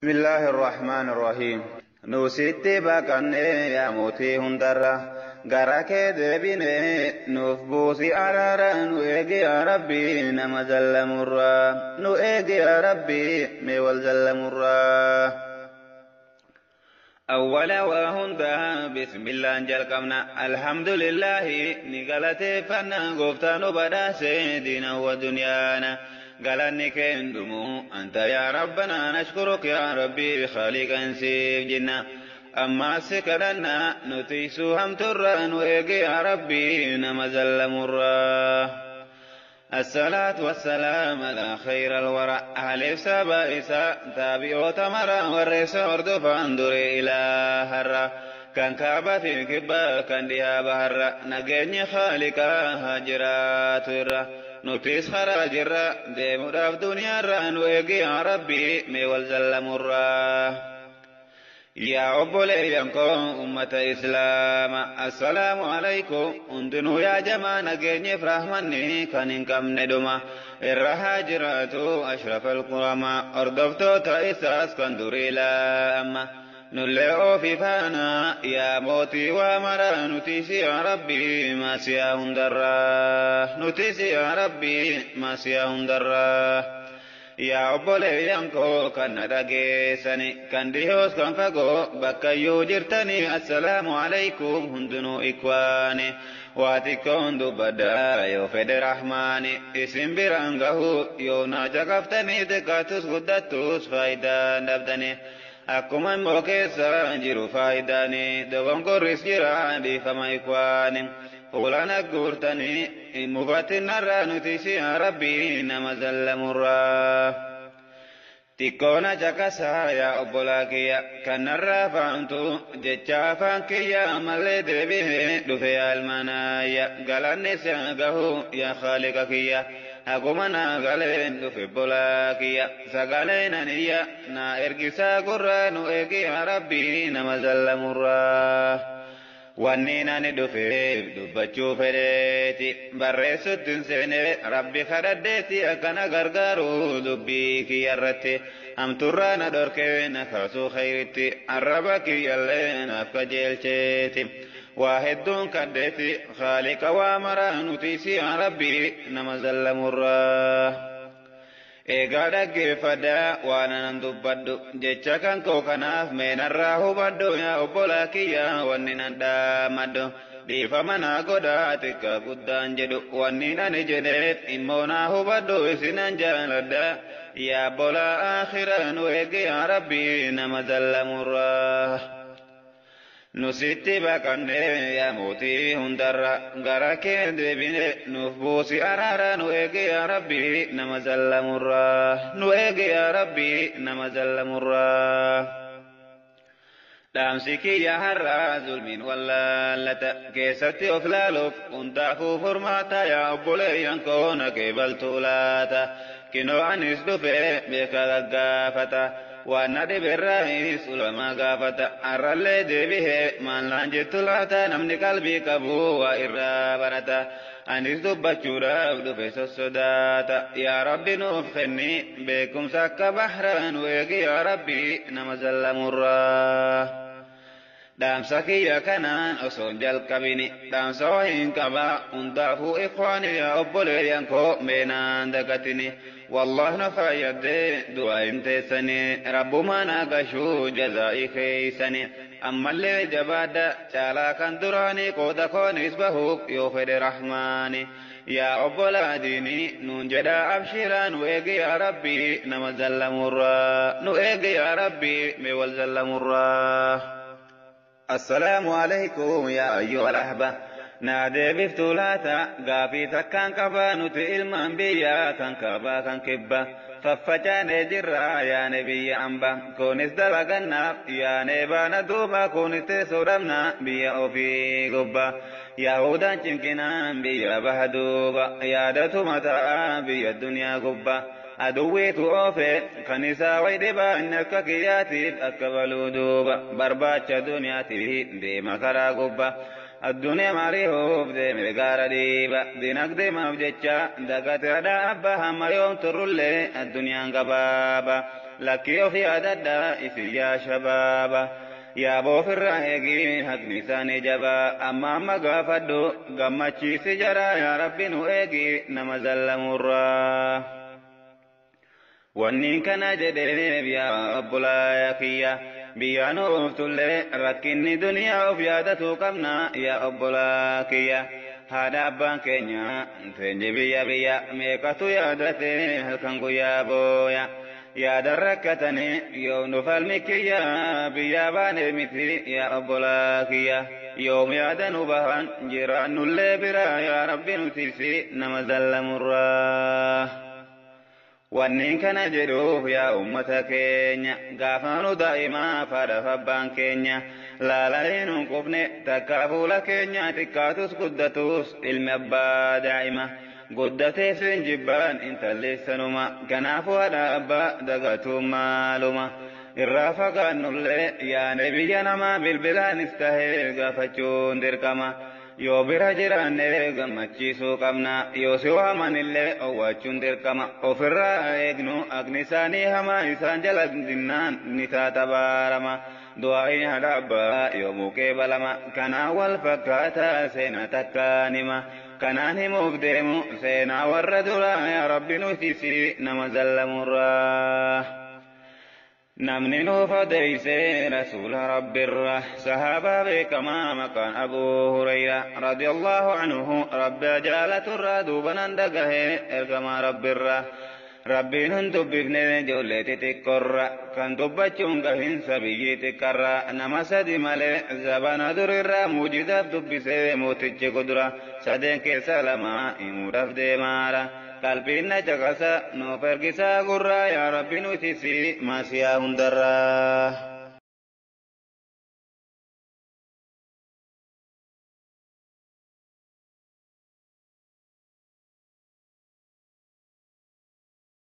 بسم الله الرحمن الرحيم. Nu sitti baqannee yaa mootii hundarra, gara kee deebinee nuuf buusi araara. Nu eegi yaa Rabbii nama zallamurraa, nu eegi yaa Rabbii mee wal zallamurraa. أول وهندا بسم الله jalqabna. الحمد لله ni galateeffanna gooftaa nu badhaase diina wa dunyaana. Galanni keendumu أنت يا ربنا، نشكرك يا ربي خالقا siif jenna. Ammaas kadhanna nu tiisuu hamturraa, nu eegi yaa Rabbii nama zallamurraa. الصلاة والسلام على خير الورى، أهل سبا إساء تابعو تمرا والرئيس هردفان دري إلى هرا، كان كعبة في كبا كان ديها بهرا. نجني خالقا هاجرات الرا، nutis karaa jirra deemuudhaaf duniyaarra. Nu eegi yaa Rabbii mee wal zallamurraa. Yaa obboleeyyan koo ummata Islaama, assalaamu alaykum hundinuu. Yaa jamaa, nageenyeef rahmanni kan hin qabne dhuma irra haa jiraatu ashraf alquramaa, hordoftoota isaas kan durii laa amma. Nullee ofi faana yaa mootii waa mara, nuti yaa Rabbii maasiyaa hundarraa, nuti yaa Rabbii maasiyaa hundarraa. Yaa obboleeyyan koo kan na dhageessani, kan dhiyoos kan fagoo bakkayyuu jirtani, assalaamu alaykum hundinuu. Ikwaani, waa xiqqoon dubbaddaa yoo fedhe Rahmaani isin biraan gahu yoo naa caqaftanii. Xiqqaatus guddattus faayidaan dhabdani, akkuma immoo keessa jiru faayidaani dogongorris jira, dhiifama ikwaani. Fuulaan agguurtanii mufatinarraa, nuti yaa Rabbii nama zallamurraa. Xiqqoona caqasaa yaa obbolaa kiyya, kanarraa faamtu jecha afaan kiyya malee deebi'ee dhufe. Yaa ilmaanaayya, galanni si gahu yaa Khaaliqa kiyya. Haguma naa galeen dhufe bolaa kiyya, sagalee naniyya naa ergisaa gurraa. Nu eegi yaa Rabbii nama zallamurraa. Wanni ani dhufeef dubbachuu fedheeti, barreessutti hin seene. Rabbi kadhadheeti akkana gargaaru dubbii kiyya irratti, hamturraa na dhorkee na kaasuu khayritti, arraba kiyyallee naaf qajeelcheeti. Waa hedduun kadheeti Khaaliqa waa maraa, nuti si yaa Rabbii nama zallamurraa. Egaa dhaggeeffadhaa waan anan dubbadhu, jecha kan koo kanaaf meenarraa hubadhu. Yaa obbolaa kiyya, wanni nan dhaamadhu, dhiifama naa godhaa xiqqaa guddaan jedhu. Wanni ani jedheef immoo naa hubadhu, isinan jaaladha yaa obbolaa akhiraa. Nu eegi yaa Rabbii nama zallamurraa. Nu sitti baqanne yaa mootii hundarra, gara kee deebine nuuf buusi araara. Nu eegi yaa Rabbii nama zallamurraa, nu eegi yaa Rabbii nama zallamurraa. Dhaamsi kiyya har'aa zulmiin wallaallata keessatti of laaluuf hundaafuu furmaata. Yaa obboleeyyan koo, na qeebaltu laata? Kinoo anis dhufe beeka gaggaafata, waan na dhiberraayis ulamaa gaafata. Har'allee deebihee maal naan jettu laata? Namni qalbii qabu waa irraa barata. Anis dubbachuudhaaf dhufe sossodaata. Yaa Rabbi nuuf kenni beekumsa akka bahraa, nu eegi yaa Rabbi nama zallamurraa. Dhaamsa kiyya kanaan osoo hin jalqabini, dhaamsa wahiin qaba hundaafuu. Ikwaani, yaa obboleeyyan koo, meenaan dagatini. Wallah na fayyadde du'aa hin teessani, rabbumaa naa gashuu jazaa'ii keeysani. Ammallee jabaadha caalaa kan duraanii, qooda koonis bahuuf yoo fedhe Rahmaani. Yaa obbolaa diinii nuun jedhaa abshiraa, nu eegi yaa Rabbii nama zallamurraa, nu eegi yaa Rabbii mee wal zallamurraa. السلام عليكم يا أيها الأحبة. Naa deebiftuu laata? Gaafii takkaan qabaa. Nuti ilmaan biyyaa kan kaabaa kan kibba faffacaanee jirra, yaane biyya amba kunis dalagannaaf yaane baana duuba, kunis teessoo dhabna biyya ofii gubba. Yahudaan cinqinaan biyya baha duuba, yaadatuma ta'a biyya duniyaa gubba. Aduwwiitu oofe kan isaa way dhibaa, inni akka kiyyaatiif akka baluu duuba barbaacha duniyaatiif deema karaa gubba. Addunyaa mari'uuf deeme gaara dhiiba dinagdee maaf jecha dagateedha abbaa hamma yoom turrullee addunyaan gabaaba lakkii of yaadadha isin yaa shabaaba yaaboo ofirraa eegi haqni isaanii jabaa amma amma gaafadhu gammachiisi jara yaa rabbi nu eegi nama zallamurraa. Wanni kana jedheef yaa obbolaa kiyya biyya nu ooftullee rakkinni duniyaa of yaadatu qabna yaa obbolaa kiyya haadha abbaan keenya teenye biyya biyya meeqatu yaadate halkan guyyaa booya yaadan rakkatanii yoom nu falmi kiyya biyyaa baane miti yaa obbolaa kiyya yoom yaada nu bahan jiraannullee bira yaa rabbi nu tiksi nama zallamurraa. Wanni kana jedhuuf yaa ummata keenya gaafa nu daa'imaa haadhaaf abbaan keenya laalanii nu qufne takka fuula keenya xiqqaatus guddatus ilmi abbaa daa'ima guddatees hin jibbaan intalleessanuma kanaafuu haadha abbaa dagatuun maaluma irraa fagaannullee yaane biyya namaa bilbilaanis tahee gaafachuun dirqama. Yoo bira jiraanne gammachiisuu qabna yoo si waamanillee owwaachuun dirqama ofirraa eegnu haqni isaanii hamaa isaan jala dinnaan ni taata baarama du'aa'iin haadha abbaa yoomuu qeebalama kanaan wal fakkaataa seenaa takkaan hima kanaan himuuf deemu seenaa warra duraa yaa rabbi nu tiksi nama zallamurraa. Namni nuuf odeeyse rasuula rabbirra sahaabaa beekamaa maqaan Abuu Hurayra radiyallahu anhu rabbi jaalaturraa duubanan dhagahe ergamaa rabbirra rabbiin hin dubbifne ijoollee xixiqqoorra kan dubbachuun gahinsa biyyii xiqqarra nama sadi malee zabana durirraa muujizaaf dubbisee mootichi kudura sadeen keessa lama himuudhaaf deemaara. Qalbiin na caqasa nuuf ergisaa gurraa yaa rabbi nu tiksi maasiyaa hundarraa.